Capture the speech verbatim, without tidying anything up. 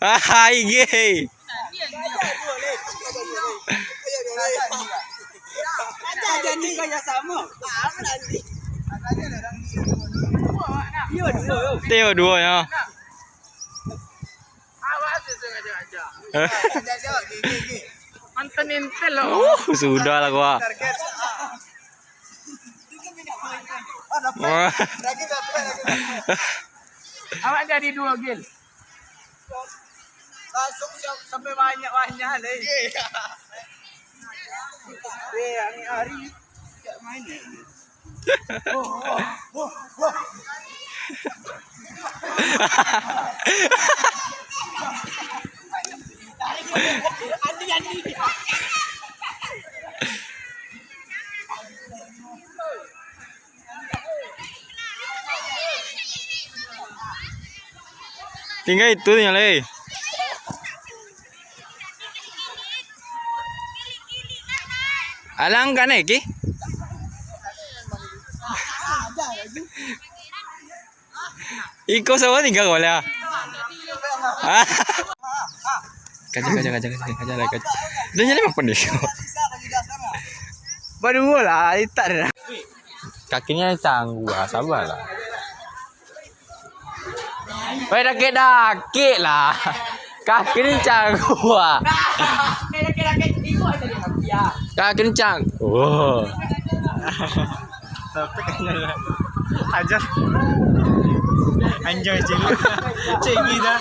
Ah, I G. Tio duo ya. Mantan intel lo. Uh, sudah lah gua. Wah. Awak jadi duo gel. Langsung siap sampai banyak-banyak leh. Weh, hari-hari tak main. Tingga itu tingga lai. Alang ka naik, ki? Iko sama tingga ko lah. Kaja, kaja, kaja, kaja, kaja, kaja. Dah nyala apa ni? Baru lah, itak dah. Kakinya canggu, ah, sabarlah. Weh, dakek-dakek lah. Kaki ni canggu, ah. Kaki ni cang-, oh. Tapi kan aja. Anjay, cik. Cik gila.